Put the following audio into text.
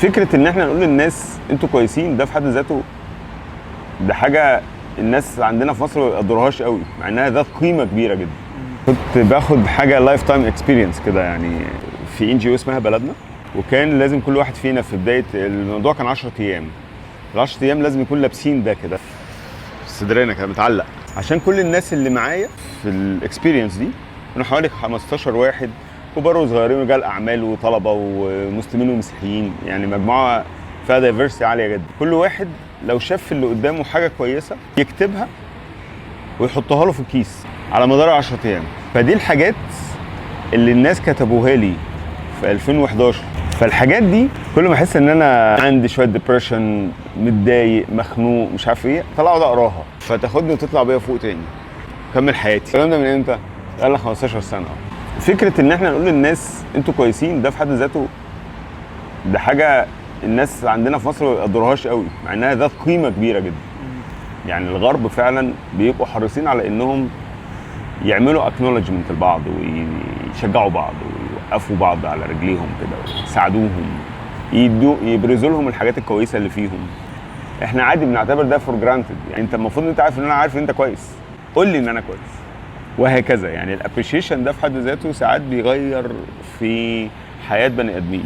فكرة ان احنا نقول للناس انتوا كويسين، ده في حد ذاته ده حاجة الناس عندنا في مصر ما بيقدروهاش قوي، مع انها ذات قيمة كبيرة جدا. كنت باخد حاجة lifetime experience كده يعني في NGO اسمها بلدنا، وكان لازم كل واحد فينا في بداية الموضوع كان 10 ايام، ال 10 ايام لازم يكون لابسين ده كده في صدرنا كده متعلق، عشان كل الناس اللي معايا في ال experience دي كانوا حوالي 15 واحد، كبار وصغيرين ورجال اعمال وطلبه ومسلمين ومسيحيين، يعني مجموعة فيها diversity عالية جدا. كل واحد لو شاف في اللي قدامه حاجة كويسة يكتبها ويحطها له في الكيس على مدار 10 ايام. فدي الحاجات اللي الناس كتبوها لي في 2011. فالحاجات دي كل ما احس ان انا عندي شوية depression، متضايق، مخنوق، مش عارف ايه، طلع اقعد اقراها، فتاخدني وتطلع بيا فوق تاني، كمل حياتي. الكلام ده من امتى؟ بقى 15 سنه. فكرة ان احنا نقول للناس انتوا كويسين، ده في حد ذاته ده حاجة الناس عندنا في مصر ما بيقدروهاش قوي، مع انها ذات قيمة كبيرة جدا. يعني الغرب فعلا بيبقوا حريصين على انهم يعملوا acknowledgement لبعض ويشجعوا بعض ويوقفوا بعض على رجليهم كده ويساعدوهم، يدوا يبرزوا لهم الحاجات الكويسة اللي فيهم. احنا عادي بنعتبر ده for granted، يعني انت المفروض ان انت عارف ان انا عارف ان انت كويس، قول لي ان انا كويس، وهكذا. يعني ال appreciation ده في حد ذاته ساعات بيغير في حياة بني ادمين.